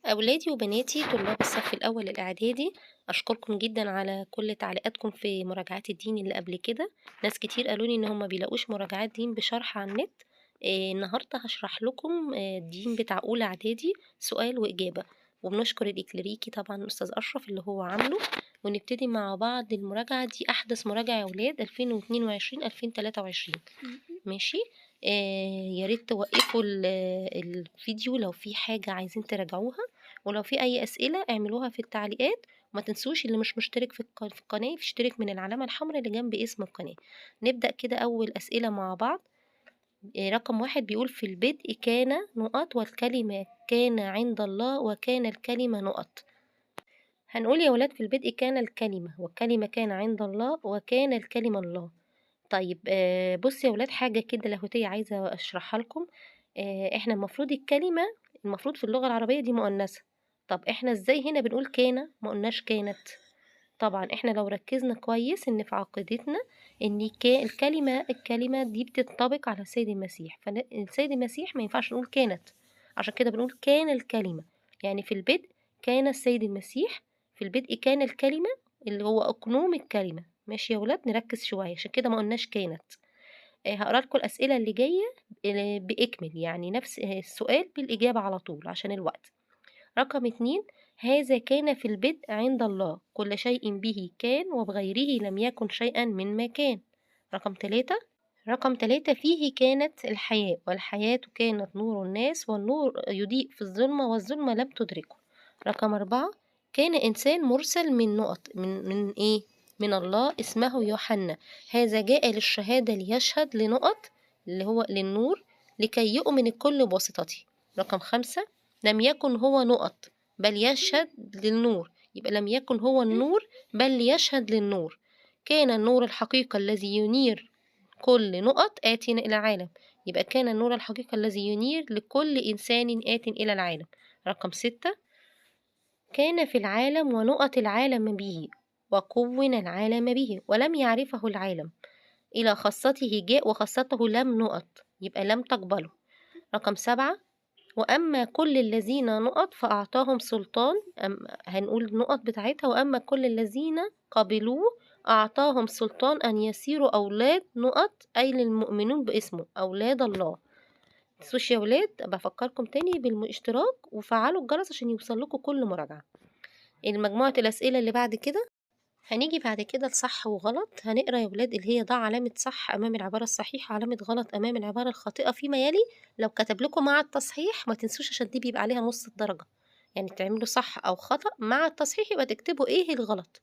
أولادي وبناتي طلاب الصف الأول الإعدادي، أشكركم جدا على كل تعليقاتكم في مراجعات الدين اللي قبل كده. ناس كتير قالوا لي إن هم ما بيلاقوش مراجعات دين بشرح على النت. النهاردة هشرح لكم الدين بتاع أولى إعدادي سؤال وإجابة، وبنشكر الإكليريكي طبعا الأستاذ أشرف اللي هو عامله. ونبتدي مع بعض المراجعة دي، أحدث مراجعة يا ولاد 2022 2023. ماشي. يا ريت توقفوا الفيديو لو في حاجة عايزين تراجعوها، ولو في أي أسئلة اعملوها في التعليقات. وما تنسوش اللي مش مشترك في القناة يشترك من العلامة الحمراء اللي جنب اسم القناة. نبدأ كده أول أسئلة مع بعض. رقم 1 بيقول في البدء كان نقط والكلمة كان عند الله وكان الكلمة نقط. هنقول يا ولاد في البدء كان الكلمة والكلمة كان عند الله وكان الكلمة الله. بصوا يا ولاد حاجة كده لاهوتية عايزة أشرحها لكم. إحنا المفروض الكلمة المفروض في اللغة العربية دي مؤنثة. طب إحنا إزاي هنا بنقول كان ما قلناش كانت؟ طبعا إحنا لو ركزنا كويس إن في عقيدتنا إن الكلمة دي بتنطبق على السيد المسيح، فالسيد المسيح ما ينفعش نقول كانت، عشان كده بنقول كان الكلمة. يعني في البدء كان السيد المسيح، في البدء كان الكلمة اللي هو أقنوم الكلمة. ماشي يا ولاد، نركز شوية، عشان كده ما قلناش كانت. هقرا لكم الأسئلة اللي جاية بإكمل، يعني نفس السؤال بالإجابة على طول عشان الوقت. رقم 2، هذا كان في البدء عند الله، كل شيء به كان وبغيره لم يكن شيئا مما كان. رقم 3، فيه كانت الحياة والحياة كانت نور الناس والنور يضيء في الظلمة والظلمة لم تدركه. رقم 4، كان إنسان مرسل من نقط، من إيه؟ من الله، اسمه يوحنا، هذا جاء للشهادة ليشهد لنقط اللي هو للنور لكي يؤمن الكل بواسطته. رقم 5، لم يكن هو نقط بل يشهد للنور، يبقى لم يكن هو النور بل ليشهد للنور. كان النور الحقيقي الذي ينير كل نقط آت إلى العالم، يبقى كان النور الحقيقي الذي ينير لكل إنسان آت إلى العالم. رقم 6، كان في العالم ونقط العالم به وكون العالم به ولم يعرفه العالم، إلى خاصته جاء وخاصته لم نقط، يبقى لم تقبله. رقم 7، وأما كل الذين نقط فأعطاهم سلطان، هنقول النقط بتاعتها، وأما كل الذين قبلوه أعطاهم سلطان أن يصيروا أولاد نقط، أي للمؤمنون باسمه، أولاد الله. متنسوش يا ولاد، بفكركم تاني بالاشتراك وفعلوا الجرس عشان يوصل لكم كل مراجعة. المجموعة الأسئلة اللي بعد كده هنيجي بعد كده لصح وغلط. هنقرا يا ولاد اللي هي ضع علامة صح أمام العبارة الصحيحة، علامة غلط أمام العبارة الخاطئة فيما يلي. لو كتب لكم مع التصحيح ما تنسوش عشان دي بيبقى عليها نص الدرجة، يعني تعملوا صح أو خطأ مع التصحيح يبقى تكتبوا إيه الغلط.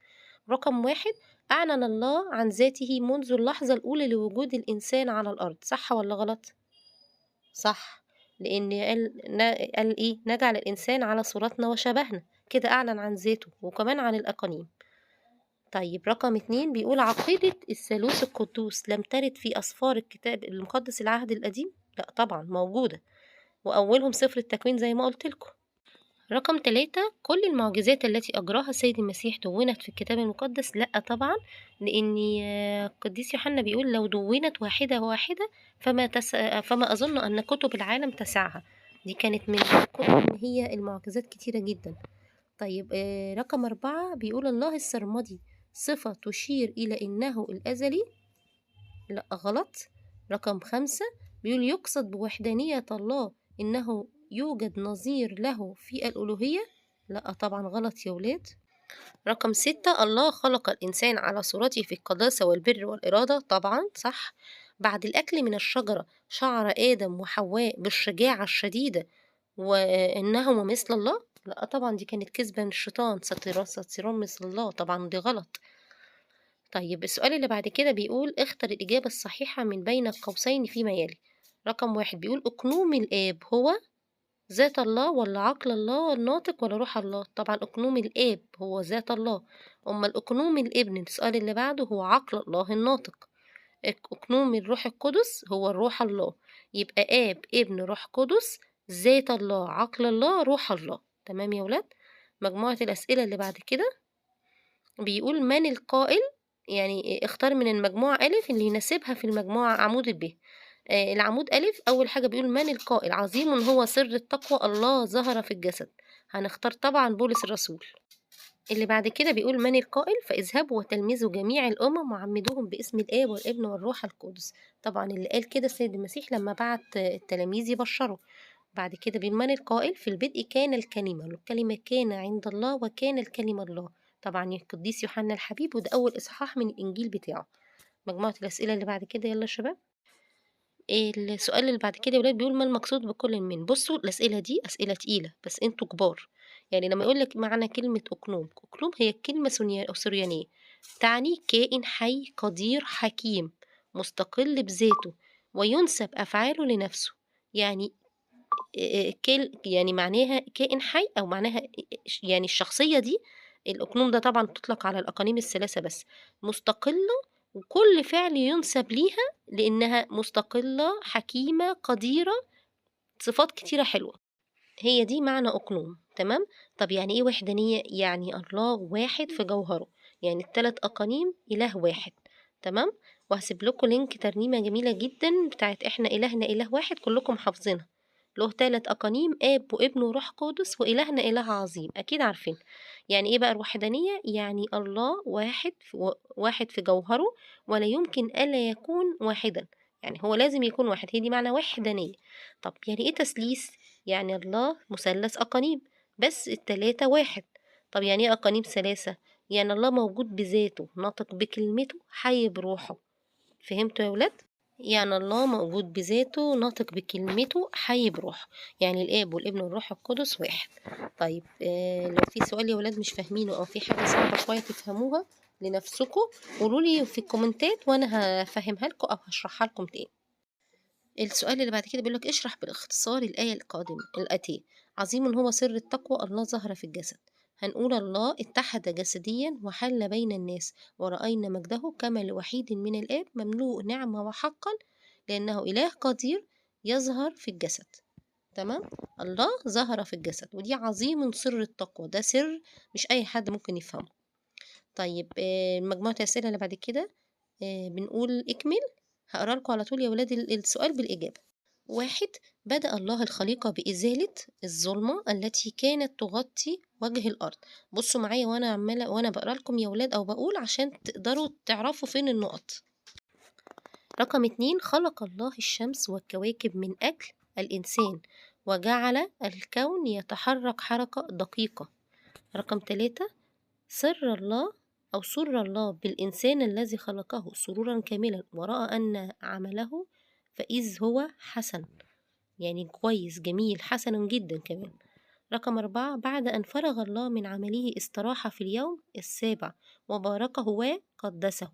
رقم 1، أعلن الله عن ذاته منذ اللحظة الأولى لوجود الإنسان على الأرض، صح ولا غلط؟ صح، لأن قال إيه؟ نجعل الإنسان على صورتنا وشبهنا، كده أعلن عن ذاته وكمان عن الأقانيم. رقم 2 بيقول عقيدة الثالوث القدوس لم ترد في أسفار الكتاب المقدس العهد القديم؟ لا طبعا موجودة، وأولهم سفر التكوين زي ما قلت لكم. رقم 3، كل المعجزات التي أجراها السيد المسيح دونت في الكتاب المقدس؟ لا طبعا، لأن القديس يوحنا بيقول لو دونت واحدة واحدة فما أظن أن كتب العالم تسعها. دي كانت من كتب إن هي المعجزات كتيرة جدا. رقم 4 بيقول الله السرمدي صفة تشير إلى إنه الأزلي؟ لا غلط. رقم 5 بيقول يقصد بوحدانية الله إنه يوجد نظير له في الألوهية؟ لا طبعا غلط يا ولاد. رقم 6، الله خلق الإنسان على صورته في القداسة والبر والإرادة؟ طبعا صح. بعد الأكل من الشجرة شعر آدم وحواء بالشجاعة الشديدة وإنهما مثل الله؟ لا طبعا دي كانت كذبة من الشيطان، ستصيرون مثل الله، طبعا دي غلط. السؤال اللي بعد كده بيقول اختر الإجابة الصحيحة من بين القوسين فيما يلي. رقم 1 بيقول أقنوم الآب هو ذات الله ولا عقل الله الناطق ولا روح الله؟ طبعا أقنوم الآب هو ذات الله. أما الأقنوم الابن السؤال اللي بعده هو عقل الله الناطق. أقنوم الروح القدس هو الروح الله، يبقى آب ابن روح قدس، ذات الله عقل الله روح الله. تمام يا ولاد. مجموعة الأسئلة اللي بعد كده بيقول من القائل، يعني اختار من المجموعة ألف اللي يناسبها في المجموعة عمود ب. العمود ألف أول حاجة بيقول من القائل عظيم هو سر التقوى الله ظهر في الجسد. هنختار طبعا بولس الرسول. اللي بعد كده بيقول من القائل فاذهبوا وتلمذوا جميع الأمم وعمدوهم باسم الآب والابن والروح القدس. طبعا اللي قال كده السيد المسيح لما بعت التلاميذ يبشروا. بعد كده بيقول من القائل في البدء كان الكلمة، والكلمة كان عند الله وكان الكلمة الله. طبعا القديس يوحنا الحبيب، وده أول إصحاح من الإنجيل بتاعه. مجموعة الأسئلة اللي بعد كده، يلا يا شباب. السؤال اللي بعد كده يا ولاد بيقول ما المقصود بكل من. بصوا الأسئلة دي أسئلة تقيلة بس انتوا كبار. يعني لما يقول لك معنى كلمة أقنوم، أقنوم هي كلمة سوريانية تعني كائن حي قدير حكيم مستقل بذاته وينسب أفعاله لنفسه. يعني يعني معناها كائن حي، أو معناها يعني الشخصية دي. الأقنوم ده طبعا تطلق على الأقانيم الثلاثة بس، مستقلة وكل فعل ينسب ليها لأنها مستقلة حكيمة قديرة، صفات كتيرة حلوة. هي دي معنى أقنوم. تمام. طب يعني إيه وحدانية؟ يعني الله واحد في جوهره، يعني الثلاث أقانيم إله واحد. تمام. وهسيب لكم link ترنيمة جميلة جدا بتاعت إحنا إلهنا إله واحد، كلكم حافظينها. له 3 أقانيم، آب وابن وروح قدس، وإلهنا إله عظيم، أكيد عارفين. يعني إيه بقى الوحدانية؟ يعني الله واحد في جوهره ولا يمكن ألا يكون واحدا، يعني هو لازم يكون واحد، هي دي معنى وحدانية. طب يعني إيه تثليث؟ يعني الله مثلث أقانيم بس التلاتة واحد. طب يعني إيه أقانيم ثلاثة؟ يعني الله موجود بذاته، ناطق بكلمته، حي بروحه. فهمتوا يا ولاد؟ يعني الله موجود بذاته، ناطق بكلمته، حي بروحه، يعني الآب والابن والروح القدس واحد. طيب لو في سؤال يا ولاد مش فاهمينه أو في حاجة صعبة شوية تفهموها لنفسكم قولوا لي في الكومنتات وأنا هفهمها لكم أو هشرحها لكم تاني. السؤال اللي بعد كده بيقول لك اشرح بالاختصار الآية القادمة الآتية. عظيم هو سر التقوى، الله ظهر في الجسد. هنقول الله اتحد جسديا وحل بين الناس ورأينا مجده كما لوحيد من الآب مملوء نعمة وحقا لأنه إله قدير يظهر في الجسد. تمام. الله ظهر في الجسد، ودي عظيم سر التقوى، ده سر مش أي حد ممكن يفهمه. طيب مجموعة الأسئلة اللي بعد كده بنقول اكمل. هقرأ لكم على طول يا ولاد السؤال بالإجابة. 1، بدأ الله الخليقة بإزالة الظلمة التي كانت تغطي وجه الأرض. بصوا معايا وأنا عمالة وأنا بقرأ لكم يا ولاد أو بقول عشان تقدروا تعرفوا فين النقط. رقم 2، خلق الله الشمس والكواكب من أجل الإنسان وجعل الكون يتحرك حركة دقيقة. رقم 3، سر الله أو سر الله بالإنسان الذي خلقه سرورا كاملا ورأى أن عمله فإذ هو حسن، يعني كويس جميل حسن جدا كمان. رقم 4، بعد أن فرغ الله من عمله استراح في اليوم السابع وباركه وقدسه.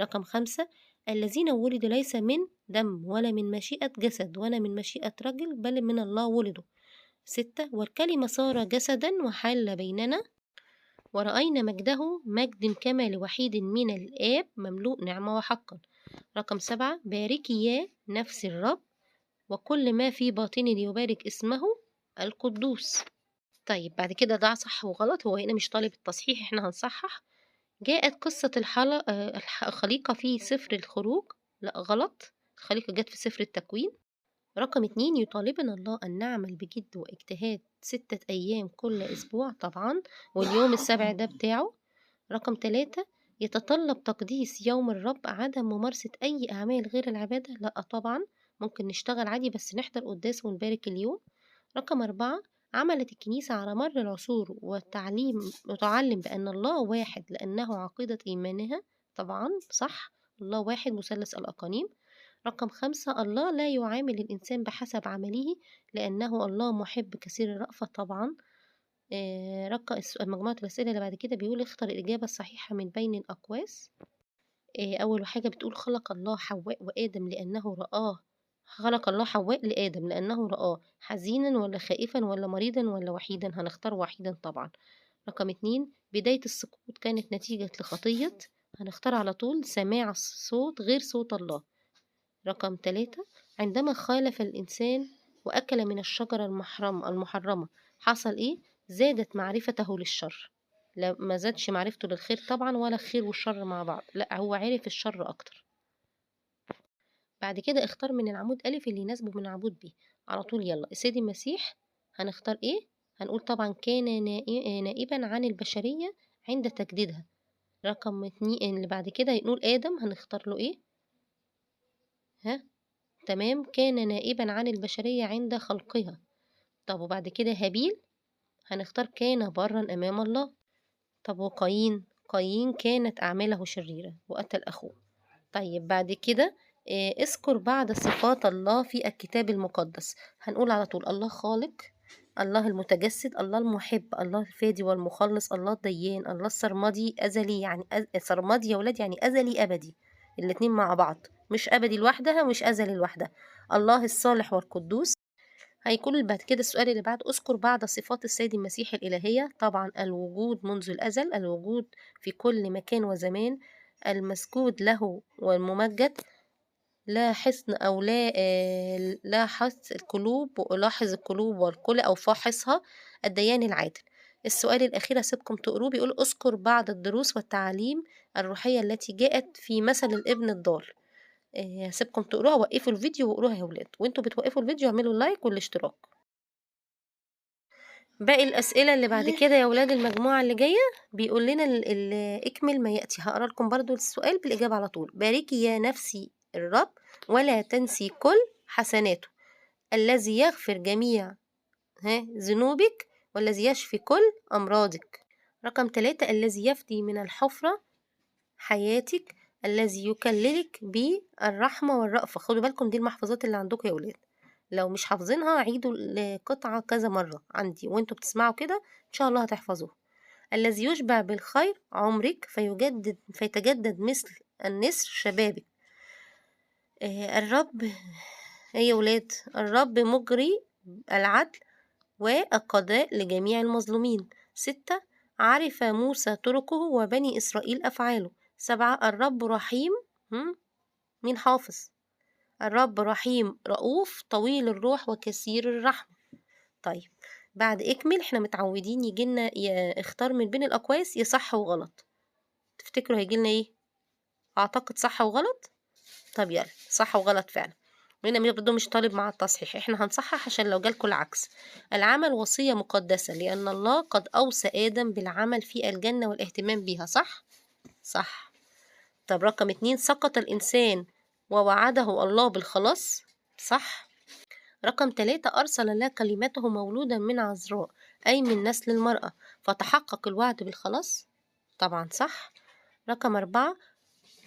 رقم 5، الذين ولدوا ليس من دم ولا من مشيئة جسد ولا من مشيئة رجل بل من الله ولدوا. 6، والكلمة صار جسدا وحل بيننا ورأينا مجده مجد كما لوحيد من الآب مملوء نعمة وحقا. رقم 7، باركي يا نفس الرب وكل ما في باطني ليبارك اسمه القدوس. طيب بعد كده ده صح وغلط، هو هنا مش طالب التصحيح، احنا هنصحح. جاءت قصة الخليقة في سفر الخروج، لا غلط، الخليقة جت في سفر التكوين. رقم 2، يطالبنا الله أن نعمل بجد واجتهاد 6 أيام كل أسبوع طبعا، واليوم السابع ده بتاعه. رقم 3، يتطلب تقديس يوم الرب عدم ممارسة أي أعمال غير العبادة، لا طبعا ممكن نشتغل عادي بس نحضر قداس ونبارك اليوم. رقم 4، عملت الكنيسة على مر العصور وتعلم بأن الله واحد لأنه عقيدة إيمانها، طبعا صح، الله واحد مثلث الأقانيم. رقم 5، الله لا يعامل الإنسان بحسب عمله لأنه الله محب كثير الرأفة، طبعا. مجموعة الأسئلة اللي بعد كده بيقول اختر الإجابة الصحيحة من بين الأقواس. أول حاجة بتقول خلق الله حواء وآدم لأنه رآه، خلق الله حواء لآدم لأنه رآه حزينا ولا خائفا ولا مريضا ولا وحيدا، هنختار وحيدا طبعا. رقم 2، بداية السقوط كانت نتيجة لخطية، هنختار على طول سماع الصوت غير صوت الله. رقم 3، عندما خالف الإنسان وأكل من الشجرة المحرمة حصل إيه؟ زادت معرفته للشر، لا ما زادش معرفته للخير طبعا، ولا الخير والشر مع بعض، لا هو عرف الشر أكتر. بعد كده اختار من العمود ألف اللي يناسبه من عمود ب على طول. يلا السيد المسيح هنختار إيه؟ هنقول طبعا كان نائبا عن البشرية عند تجديدها. رقم 2 اللي بعد كده نقول آدم، هنختار له إيه؟ ها تمام، كان نائبا عن البشرية عند خلقها. طب وبعد كده هابيل هنختار كان برا أمام الله. طب وقايين؟ قايين كانت أعماله شريرة وقتل أخوه. طيب بعد كده اذكر بعض صفات الله في الكتاب المقدس. هنقول على طول الله خالق، الله المتجسد، الله المحب، الله الفادي والمخلص، الله الديان، الله السرمدي أزلي، يعني سرمدي يا ولاد يعني أزلي أبدي، الاتنين مع بعض، مش أبدي لوحدها ومش أزلي لوحدها. الله الصالح والقدوس. هيكون بعد كده السؤال اللي بعده اذكر بعض صفات السيد المسيح الإلهية. طبعا الوجود منذ الأزل، الوجود في كل مكان وزمان، المسجود له والممجد، لا حصن أو لا حص القلوب ولاحظ القلوب والكل أو فاحصها، الديان العادل. السؤال الأخير هسيبكم تقروه، بيقول اذكر بعض الدروس والتعاليم الروحية التي جاءت في مثل الابن الضال. هسيبكم تقروها، وقفوا الفيديو وقروها يا ولاد، وانتوا بتوقفوا الفيديو اعملوا لايك والاشتراك. باقي الأسئلة اللي بعد كده يا ولاد المجموعة اللي جاية بيقول لنا اكمل ما يأتي. هقرا لكم برضو السؤال بالإجابة على طول. باركي يا نفسي الرب ولا تنسي كل حسناته، الذي يغفر جميع ذنوبك والذي يشفي كل أمراضك. رقم 3 الذي يفدي من الحفرة حياتك، الذي يكللك بالرحمة والرأفة. خدوا بالكم دي المحفوظات اللي عندكم يا ولاد، لو مش حافظينها عيدوا القطعة كذا مرة عندي وانتوا بتسمعوا كده إن شاء الله هتحفظوها. الذي يشبع بالخير عمرك فيتجدد مثل النسر شبابك. الرب ايه يا ولاد؟ الرب مجري العدل والقضاء لجميع المظلومين. 6 عرف موسى طرقه وبني إسرائيل أفعاله. 7 الرب رحيم، مين حافظ؟ الرب رحيم رؤوف طويل الروح وكثير الرحمة. طيب بعد اكمل، احنا متعودين يجيلنا اختار من بين الأقواس يا صح وغلط. تفتكروا هيجيلنا ايه؟ اعتقد صح وغلط. طب يلا صح وغلط فعلا، هنا برضه مش طالب مع التصحيح، احنا هنصحح عشان لو جالكوا العكس. العمل وصية مقدسة لأن الله قد أوصى آدم بالعمل في الجنة والاهتمام بيها، صح؟ صح. طب رقم 2 سقط الإنسان ووعده الله بالخلاص، صح. رقم 3 أرسل الله كلمته مولودا من عذراء أي من نسل المرأة فتحقق الوعد بالخلاص، طبعا صح. رقم 4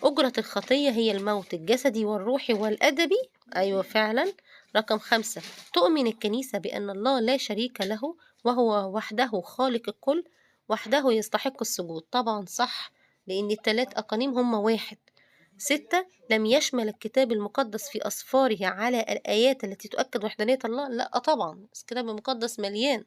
أجرة الخطية هي الموت الجسدي والروحي والأدبي، أيوة فعلا. رقم 5 تؤمن الكنيسة بأن الله لا شريك له وهو وحده خالق الكل وحده يستحق السجود، طبعا صح لأن التلات أقانيم هم واحد. 6 لم يشمل الكتاب المقدس في أسفاره على الآيات التي تؤكد وحدانية الله، لا طبعا الكتاب المقدس مليان.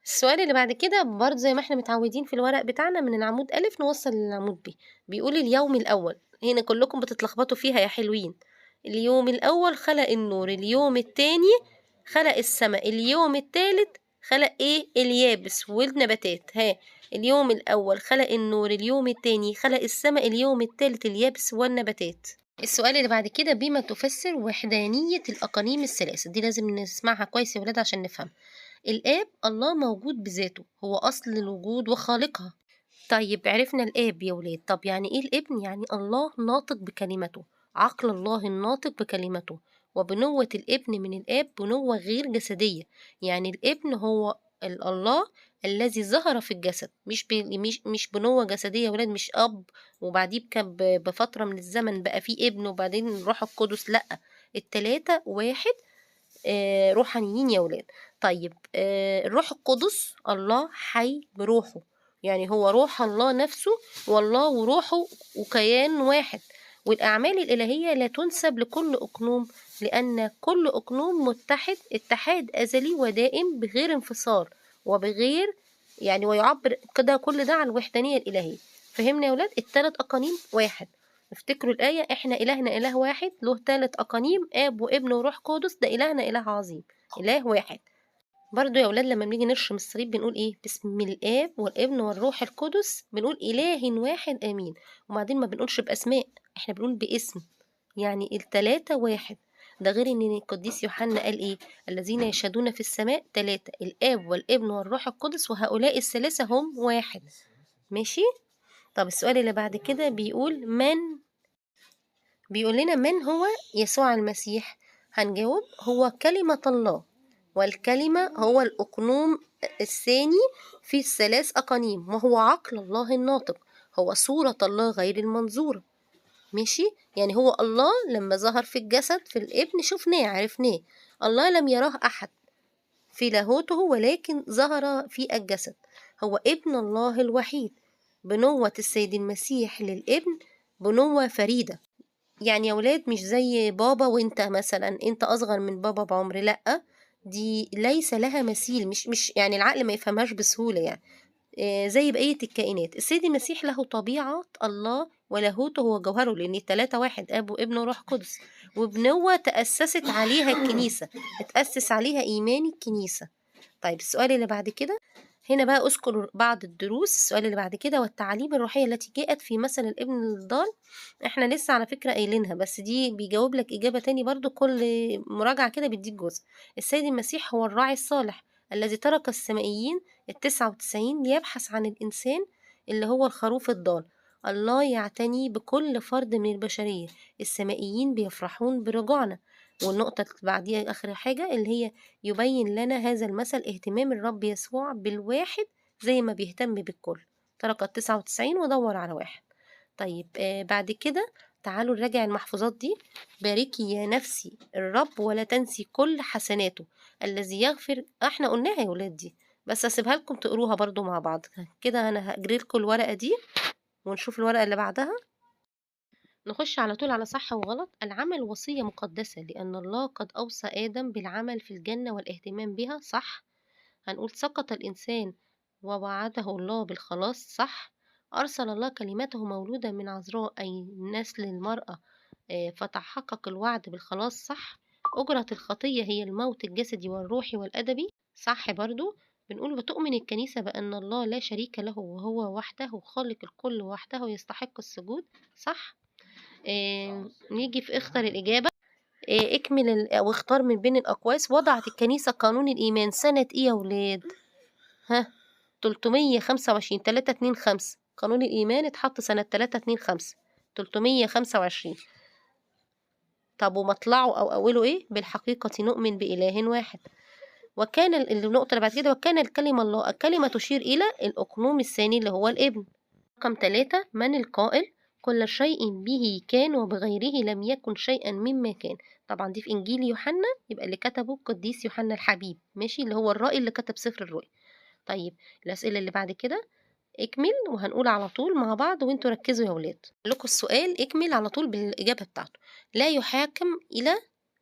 السؤال اللي بعد كده برضه زي ما احنا متعودين في الورق بتاعنا من العمود ألف نوصل للعمود ب. بيقول اليوم الأول، هنا كلكم بتتلخبطوا فيها يا حلوين. اليوم الأول خلق النور، اليوم التاني خلق السماء، اليوم التالت خلق ايه؟ اليابس والنباتات. ها اليوم الأول خلق النور، اليوم التاني خلق السماء، اليوم التالت اليابس والنباتات. السؤال اللي بعد كده بما تفسر وحدانية الأقانيم الثلاثة، دي لازم نسمعها كويس يا ولاد عشان نفهم. الآب الله موجود بذاته، هو أصل الوجود وخالقها. طيب عرفنا الآب يا ولاد، طب يعني إيه الابن؟ يعني الله ناطق بكلمته، عقل الله الناطق بكلمته. وبنوة الابن من الآب بنوة غير جسدية، يعني الابن هو الله الذي ظهر في الجسد، مش بنوة جسدية يا ولاد، مش أب وبعديه بفترة من الزمن بقى فيه ابن وبعدين الروح القدس، لأ التلاتة واحد، روحانيين يا ولاد. طيب الروح القدس الله حي بروحه، يعني هو روح الله نفسه والله وروحه وكيان واحد. والأعمال الإلهية لا تنسب لكل أقنوم لأن كل أقنوم متحد اتحاد أزلي ودائم بغير انفصال وبغير يعني، ويعبر كده كل ده عن الوحدانية الإلهية. فهمنا يا ولاد؟ التلات أقانيم واحد. افتكروا الآية، إحنا إلهنا إله واحد له 3 أقانيم، آب وابن وروح قدس، ده إلهنا إله عظيم، إله واحد. برضو يا ولاد لما بنيجي نرشم الصليب بنقول إيه؟ باسم الآب والابن والروح القدس، بنقول إله واحد آمين. وبعدين ما بنقولش بأسماء، إحنا بنقول باسم، يعني التلاتة واحد. ده غير إن القديس يوحنا قال إيه؟ الذين يشهدون في السماء 3، الآب والابن والروح القدس، وهؤلاء الثلاثة هم واحد. ماشي؟ طب السؤال اللي بعد كده بيقول من، بيقول لنا من هو يسوع المسيح؟ هنجاوب هو كلمة الله، والكلمة هو الأقنوم الثاني في الثلاث أقانيم، وهو عقل الله الناطق، هو صورة الله غير المنظورة. ماشي؟ يعني هو الله لما ظهر في الجسد في الابن شفناه عرفناه، الله لم يراه أحد في لاهوته ولكن ظهر في الجسد، هو ابن الله الوحيد. بنوة السيد المسيح للابن بنوة فريدة. يعني يا ولاد مش زي بابا وانت مثلا، انت أصغر من بابا بعمر، لأ دي ليس لها مثيل، مش يعني العقل ما يفهمهاش بسهولة يعني. زي بقية الكائنات. السيد المسيح له طبيعة الله ولاهوته هو جوهره، لأن التلاتة واحد، أب وابن وروح قدس، وبنوة تأسست عليها الكنيسة، اتأسس عليها إيمان الكنيسة. طيب السؤال اللي بعد كده هنا بقى أذكر بعض الدروس. السؤال اللي بعد كده والتعاليم الروحية التي جاءت في مثل الابن الضال، احنا لسه على فكرة قايلينها، بس دي بيجاوب لك إجابة تاني برضو، كل مراجعة كده بيديك جزء. السيد المسيح هو الراعي الصالح الذي ترك السمائيين 99 ليبحث عن الإنسان اللي هو الخروف الضال. الله يعتني بكل فرد من البشرية، السمائيين بيفرحون برجوعنا. والنقطة اللي بعديها آخر حاجة اللي هي يبين لنا هذا المثل اهتمام الرب يسوع بالواحد زي ما بيهتم بالكل، ترك 99 ودور على واحد. طيب بعد كده تعالوا نراجع المحفوظات دي. باركي يا نفسي الرب ولا تنسي كل حسناته الذي يغفر، احنا قلناها يا ولاد دي، بس هسيبها لكم تقروها برضو مع بعض كده. انا هجري لكم الورقة دي ونشوف الورقة اللي بعدها. نخش على طول على صح وغلط. العمل وصية مقدسة لأن الله قد أوصى آدم بالعمل في الجنة والاهتمام بها، صح. هنقول سقط الإنسان ووعده الله بالخلاص، صح. أرسل الله كلمته مولودة من عذراء أي نسل المرأة، فتحقق الوعد بالخلاص، صح. أجرة الخطية هي الموت الجسدي والروحي والأدبي، صح برضو. بنقول وتؤمن الكنيسة بأن الله لا شريك له وهو وحده خالق الكل وحده يستحق السجود، صح. نيجي في اختر الإجابة. اكمل أو اختار من بين الأقواس. وضعت الكنيسة قانون الإيمان سنة إيه يا ولاد؟ ها 325، 325. قانون الإيمان اتحط سنة 325، 325. طب ومطلعه أو أوله إيه؟ بالحقيقة نؤمن بإله واحد. وكان النقطة اللي بعد كده وكان الكلمة الله، الكلمة تشير إلى الأقنوم الثاني اللي هو الابن. رقم 3 من القائل كل شيء به كان وبغيره لم يكن شيئا مما كان؟ طبعا دي في إنجيل يوحنا، يبقى اللي كتبه القديس يوحنا الحبيب، ماشي، اللي هو الرائي اللي كتب سفر الرؤيا. طيب الأسئلة اللي بعد كده اكمل، وهنقول على طول مع بعض وانتوا ركزوا يا ولاد. لكم السؤال اكمل على طول بالإجابة بتاعته. لا يحاكم إلى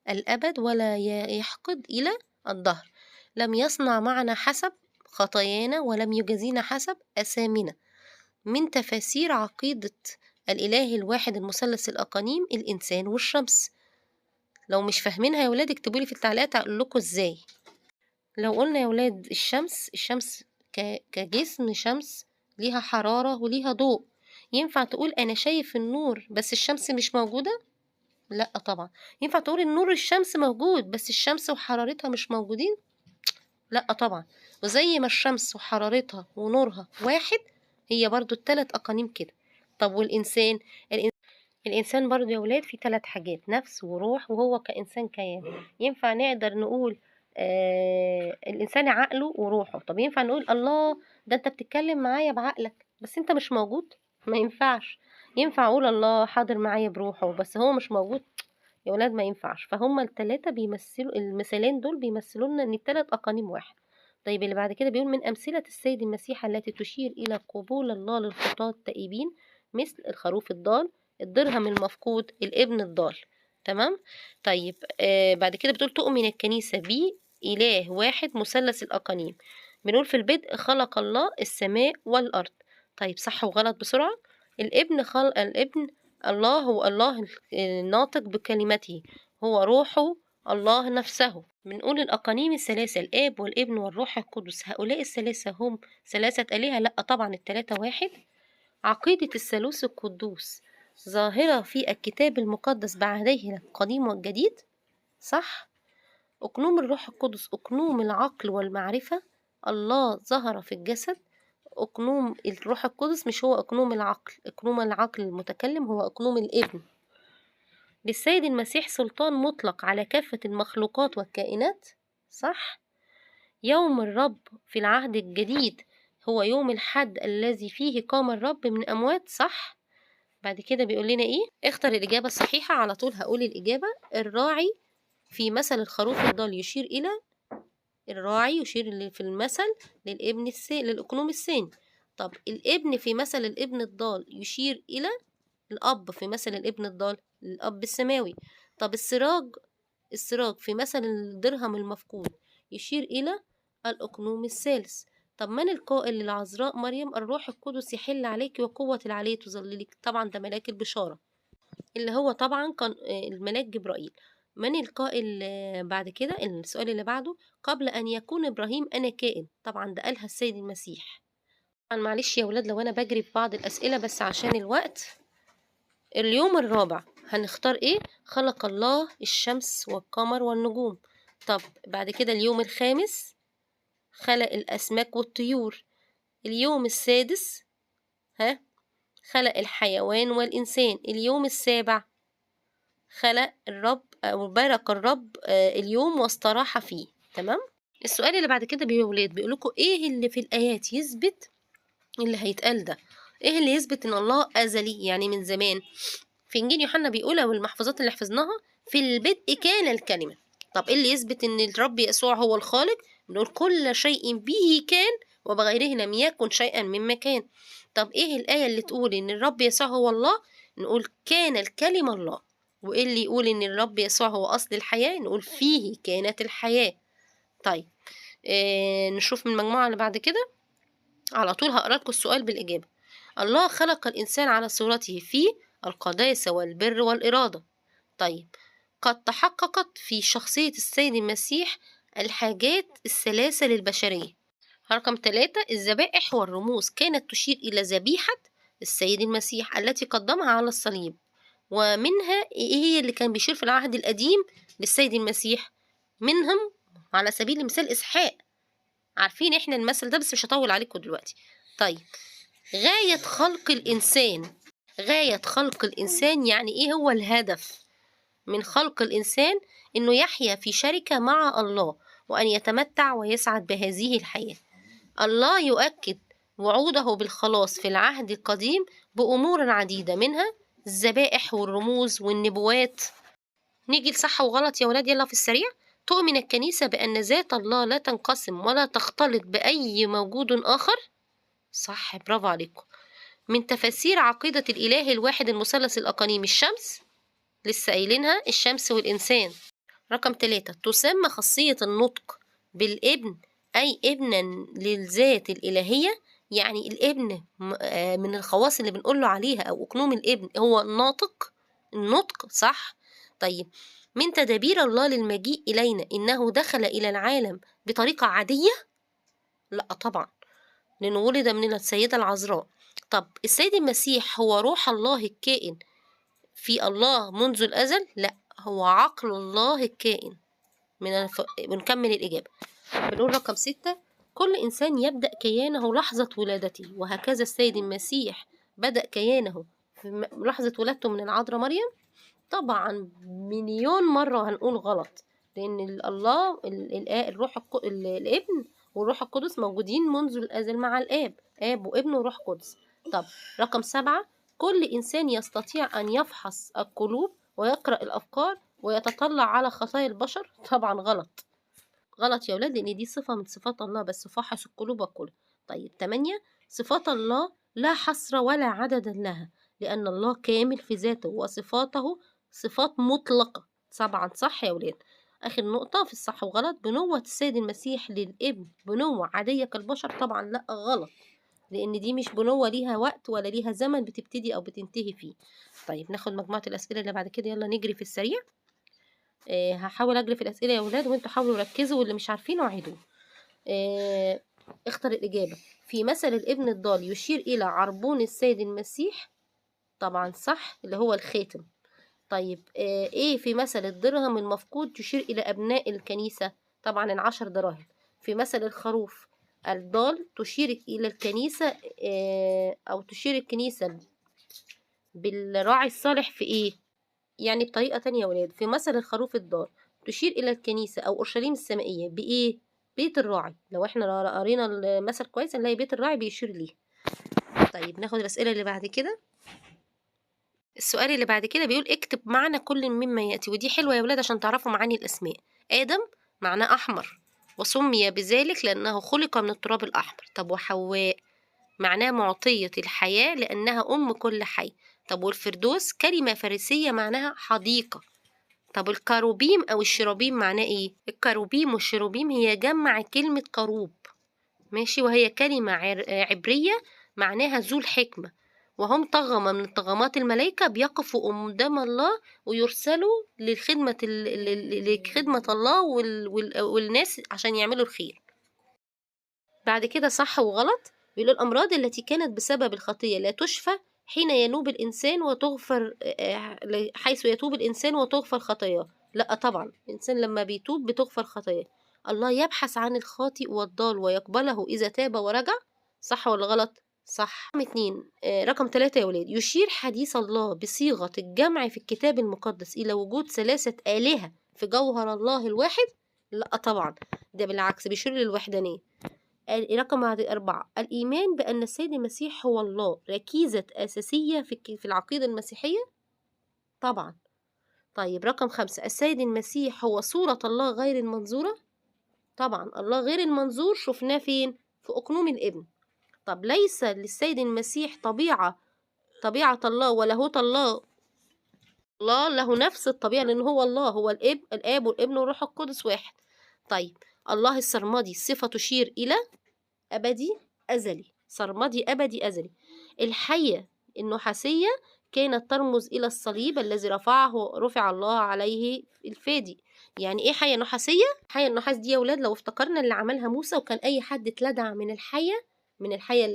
الأبد ولا يحقد إلى الدهر، لم يصنع معنا حسب خطايانا ولم يجازينا حسب أثامنا. من تفاسير عقيدة الإله الواحد المثلث الأقانيم الإنسان والشمس. لو مش فاهمينها يا ولاد اكتبوا لي في التعليقات اقول لكم ازاي. لو قلنا يا ولاد الشمس، الشمس كجسم شمس ليها حرارة وليها ضوء، ينفع تقول أنا شايف النور بس الشمس مش موجودة؟ لا طبعا. ينفع تقول النور الشمس موجود بس الشمس وحرارتها مش موجودين؟ لا طبعا. وزي ما الشمس وحرارتها ونورها واحد، هي برضو التلات أقانيم كده. طب والإنسان؟ الإنسان برضو يا ولاد في 3 حاجات، نفس وروح، وهو كإنسان كيان. ينفع نقدر نقول الإنسان عقله وروحه؟ طب ينفع نقول الله ده أنت بتتكلم معايا بعقلك بس أنت مش موجود؟ ما ينفعش. ينفع أقول الله حاضر معايا بروحه بس هو مش موجود؟ يا ولاد ما ينفعش. فهم التلاتة بيمثلوا، المثالين دول بيمثلوا لنا إن التلات أقانيم واحد. طيب اللي بعد كده بيقول من أمثلة السيد المسيح التي تشير إلى قبول الله للخطاة التائبين مثل الخروف الضال، الدرهم المفقود، الابن الضال. تمام. طيب بعد كده بتقول تؤمن الكنيسة بإله واحد مثلث الأقانيم. بنقول في البدء خلق الله السماء والأرض. طيب صح وغلط بسرعة. الابن خلق الابن الله هو الله الناطق بكلمته، هو روحه الله نفسه. بنقول الأقانيم الثلاثة الآب والابن والروح القدس، هؤلاء الثلاثة هم ثلاثة آلهة؟ لأ طبعا، الثلاثة واحد. عقيدة الثالوث القدوس ظاهرة في الكتاب المقدس بعهديه القديم والجديد. صح. أقنوم الروح القدس أقنوم العقل والمعرفة، الله ظهر في الجسد. أقنوم الروح القدس مش هو أقنوم العقل، أقنوم العقل المتكلم هو أقنوم الابن. للسيد المسيح سلطان مطلق على كافة المخلوقات والكائنات، صح. يوم الرب في العهد الجديد هو يوم الحد الذي فيه قام الرب من الأموات، صح. بعد كده بيقول لنا إيه؟ اختر الإجابة الصحيحة. على طول هقول الإجابة. الراعي في مثل الخروف الضال يشير إلى، الراعي يشير في المثل للابن للأقنوم الثاني. طب الابن في مثل الابن الضال يشير إلى الأب في مثل الابن الضال، الأب السماوي. طب السراج في مثل الدرهم المفقود يشير إلى الأقنوم الثالث. طب من القائل للعذراء مريم الروح القدس يحل عليك وقوة العلي تظللك؟ طبعا ده ملاك البشارة اللي هو طبعا كان الملاك جبرائيل. من القائل بعد كده السؤال اللي بعده قبل أن يكون إبراهيم أنا كائن؟ طبعا ده قالها السيد المسيح. طبعا معلش يا ولاد لو أنا بجري في بعض الأسئلة بس عشان الوقت. اليوم الرابع هنختار إيه؟ خلق الله الشمس والقمر والنجوم. طب بعد كده اليوم الخامس خلق الأسماك والطيور. اليوم السادس خلق الحيوان والإنسان. اليوم السابع خلق الرب أو بارك الرب اليوم واستراح فيه. تمام. السؤال اللي بعد كده يا ولاد بيقول لكم إيه اللي في الآيات يثبت اللي هيتقال ده؟ إيه اللي يثبت إن الله أزلي يعني من زمان؟ في إنجيل يوحنا بيقول والمحفوظات اللي حفظناها في البدء كان الكلمة. طب إيه اللي يثبت إن الرب يسوع هو الخالق؟ بنقول كل شيء به كان وبغيره لم يكن شيئا مما كان. طب إيه الآية اللي تقول إن الرب يسوع هو الله؟ نقول كان الكلمة الله. وإيه اللي يقول إن الرب يسوع هو أصل الحياة؟ نقول فيه كانت الحياة. طيب نشوف من المجموعة اللي بعد كده. على طول هقرأ لكم السؤال بالإجابة. الله خلق الإنسان على صورته في القداسة والبر والإرادة. طيب قد تحققت في شخصية السيد المسيح الحاجات الثلاثة للبشرية. رقم 3 الذبائح والرموز كانت تشير إلى ذبيحة السيد المسيح التي قدمها على الصليب، ومنها إيه هي اللي كان بيشير في العهد القديم للسيد المسيح؟ منهم على سبيل المثال إسحاق. عارفين إحنا المثل ده بس مش هطول عليكم دلوقتي. طيب غاية خلق الإنسان، غاية خلق الإنسان يعني إيه هو الهدف من خلق الإنسان؟ إنه يحيا في شركة مع الله وأن يتمتع ويسعد بهذه الحياة. الله يؤكد وعوده بالخلاص في العهد القديم بأمور عديدة منها الذبائح والرموز والنبوات. نيجي لصح وغلط يا ولاد يلا في السريع. تؤمن الكنيسة بأن ذات الله لا تنقسم ولا تختلط بأي موجود آخر؟ صح، برافو عليكم. من تفاسير عقيدة الإله الواحد المثلث الأقانيم الشمس، لسه قايلينها الشمس والإنسان. رقم 3 تسمى خاصية النطق بالابن أي ابنا للذات الإلهية. يعني الابن من الخواص اللي بنقوله عليها أو أقنوم الابن هو الناطق، النطق، صح. طيب من تدابير الله للمجيء إلينا إنه دخل إلى العالم بطريقة عادية؟ لا طبعا، لأنه ولد من السيدة العذراء. طب السيد المسيح هو روح الله الكائن في الله منذ الأزل؟ لا، هو عقل الله الكائن. بنكمل الإجابة. بنقول رقم 6 كل إنسان يبدأ كيانه لحظة ولادته، وهكذا السيد المسيح بدأ كيانه في لحظة ولادته من العذراء مريم. طبعا مليون مرة هنقول غلط، لأن الله الروح الابن والروح القدس موجودين منذ الأزل مع الآب، آب وابن وروح قدس. طب رقم 7 كل إنسان يستطيع أن يفحص القلوب ويقرأ الأفكار ويتطلع على خطايا البشر. طبعا غلط، غلط يا ولاد، لأن دي صفة من صفات الله بس، فحص القلوب والقلوب. طيب 8 صفات الله لا حصر ولا عدد لها، لأن الله كامل في ذاته وصفاته صفات مطلقة. طبعا صح يا ولاد. آخر نقطة في الصح وغلط، بنوة السيد المسيح للابن بنوة عادية كالبشر. طبعا لا غلط، لأن دي مش بنوة ليها وقت ولا ليها زمن بتبتدي أو بتنتهي فيه. طيب ناخد مجموعة الأسئلة اللي بعد كده، يلا نجري في السريع. هحاول أجري في الأسئلة يا ولاد وانتوا حاولوا ركزوا، واللي مش عارفينه عيدوه. اختر الإجابة. في مثل الابن الضال يشير إلى عربون السيد المسيح. طبعا صح، اللي هو الخاتم. طيب إيه في مثل الدرهم المفقود تشير إلى أبناء الكنيسة؟ طبعا ال10 دراهم. في مثل الخروف الضال تشير إلى الكنيسة، أو تشير الكنيسة بالراعي الصالح في إيه؟ يعني بطريقة تانية يا ولاد. في مثل الخروف الضال تشير إلى الكنيسة أو أورشليم السمائية بإيه؟ بيت الراعي. لو إحنا قرينا المثل كويس هنلاقي بيت الراعي بيشير ليه. طيب ناخد الأسئلة اللي بعد كده. السؤال اللي بعد كده بيقول اكتب معنى كل مما يأتي، ودي حلوة يا ولاد عشان تعرفوا معاني الأسماء. آدم معناه أحمر وسمي بذلك لأنه خلق من التراب الأحمر. طب وحواء معناه معطية الحياة لأنها أم كل حي. طب والفردوس كلمة فارسية معناها حديقة. طب الكروبيم أو الشيروبيم معناه إيه؟ الكروبيم والشيروبيم هي جمع كلمة كروب، ماشي، وهي كلمة عبرية معناها ذو الحكمة، وهم طغمة من طغمات الملائكة بيقفوا قدام الله ويرسلوا لخدمة الله والناس عشان يعملوا الخير. بعد كده صح وغلط، بيقولوا الأمراض التي كانت بسبب الخطية لا تشفى حين ينوب الإنسان وتغفر، حيث يتوب الإنسان وتغفر خطاياه. لا طبعا الإنسان لما بيتوب بتغفر خطاياه. الله يبحث عن الخاطئ والضال ويقبله إذا تاب ورجع. صح ولا غلط؟ صح. رقم 2، رقم 3 يا ولاد، يشير حديث الله بصيغة الجمع في الكتاب المقدس إلى وجود 3 آلهة في جوهر الله الواحد. لا طبعا ده بالعكس بيشير للوحدانية. رقم 4، الإيمان بأن السيد المسيح هو الله ركيزة أساسية في العقيدة المسيحية. طبعا. طيب رقم 5، السيد المسيح هو صورة الله غير المنظورة. طبعا الله غير المنظور شفناه فين؟ في أقنوم الابن. طب ليس للسيد المسيح طبيعة الله ولاهوت الله. الله له نفس الطبيعة لأن هو الله، هو الآب والابن والروح القدس واحد. طيب الله السرمدي صفة تشير إلى أبدي أزلي، سرمدي أبدي أزلي. الحية النحاسية كانت ترمز إلى الصليب الذي رفع الله عليه الفادي. يعني إيه حية نحاسية؟ حية النحاس دي يا ولاد لو افتكرنا اللي عملها موسى، وكان أي حد اتلدع من الحية، من الحية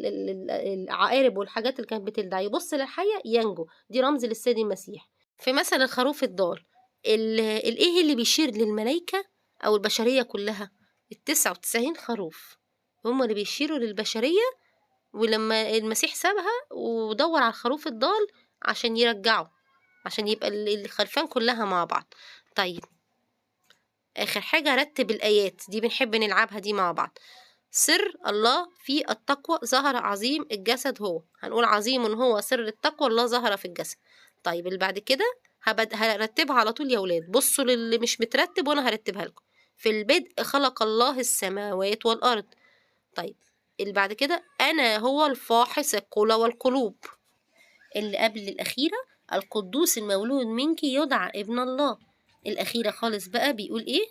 العقارب والحاجات اللي كانت بتلدع، يبص للحية ينجو. دي رمز للسيد المسيح. في مثل الخروف الضال، الإيه اللي بيشير للملائكة أو البشرية كلها؟ ال99 خروف هم اللي بيشيروا للبشرية، ولما المسيح سابها ودور على الخروف الضال عشان يرجعه، عشان يبقى الخرفان كلها مع بعض. طيب آخر حاجة رتب الآيات، دي بنحب نلعبها دي مع بعض. سر الله في التقوى ظهر عظيم الجسد هو، هنقول عظيم هو سر التقوى الله ظهر في الجسد. طيب اللي بعد كده هرتبها على طول يا ولاد، بصوا للي مش مترتب وانا هرتبها لكم. في البدء خلق الله السماوات والأرض. طيب اللي بعد كده أنا هو الفاحص القلى والقلوب. اللي قبل الأخيرة القدوس المولود منك يدعى ابن الله. الأخيرة خالص بقى بيقول إيه؟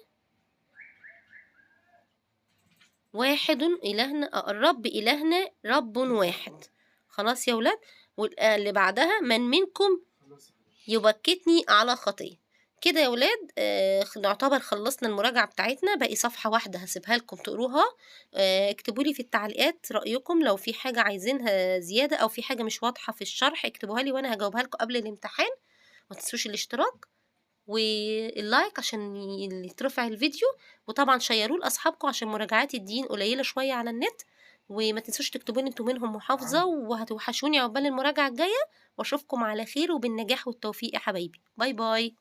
واحد إلهنا، الرب إلهنا رب واحد. خلاص يا ولاد. واللي بعدها من منكم يبكتني على خطية. كده يا ولاد نعتبر خلصنا المراجعة بتاعتنا، باقي صفحة واحدة هسيبها لكم تقروها. اكتبوا لي في التعليقات رأيكم، لو في حاجة عايزينها زيادة أو في حاجة مش واضحة في الشرح اكتبوها لي وأنا هجاوبها لكم قبل الامتحان. ما تنسوش الاشتراك واللايك عشان يترفع الفيديو، وطبعا شيروه لأصحابكم عشان مراجعات الدين قليلة شوية على النت. وما تنسوش تكتبوا لي انتوا منهم محافظة، وهتوحشوني عقبال المراجعة الجاية، واشوفكم على خير وبالنجاح والتوفيق يا حبايبي. bye bye.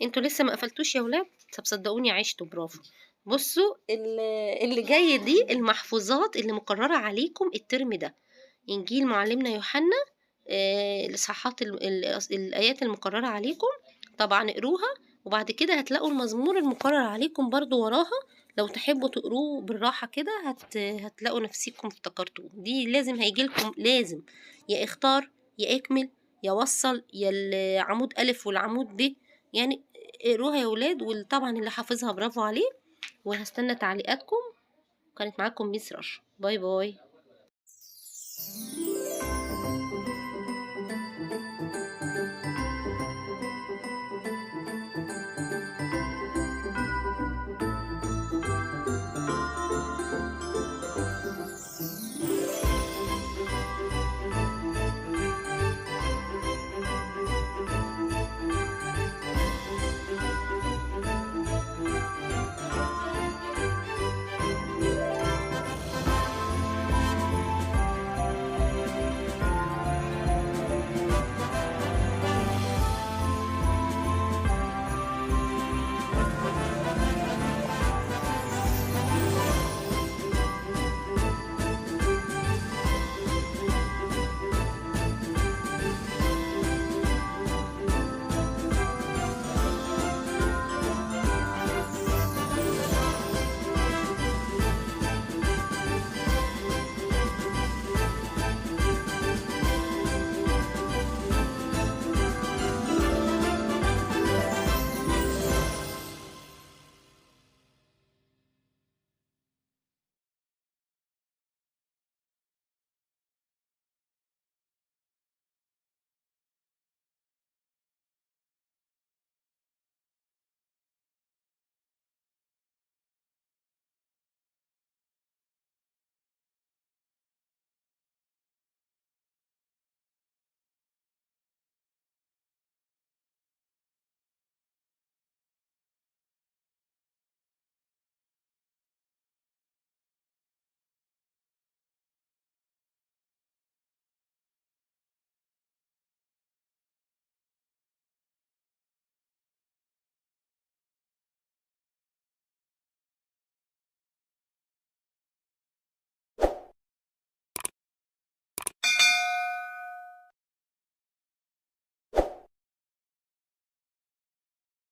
انتوا لسه ما قفلتوش يا ولاد؟ طب صدقوني عشتوا، برافو. بصوا اللي جاي دي المحفوظات اللي مقررة عليكم الترم ده، انجيل معلمنا يوحنا، الاصحاحات الايات المقررة عليكم طبعا اقروها، وبعد كده هتلاقوا المزمور المقرر عليكم برضو وراها، لو تحبوا تقروه بالراحة كده هتلاقوا نفسيكم افتكرتوه. دي لازم هيجيلكم، لازم يا اختار يا اكمل يا وصل يا العمود ألف والعمود ب، يعني اقروها يا ولاد. وطبعا اللي حافظها برافو عليه. وهستنى تعليقاتكم. كانت معاكم ميس رشا. bye bye.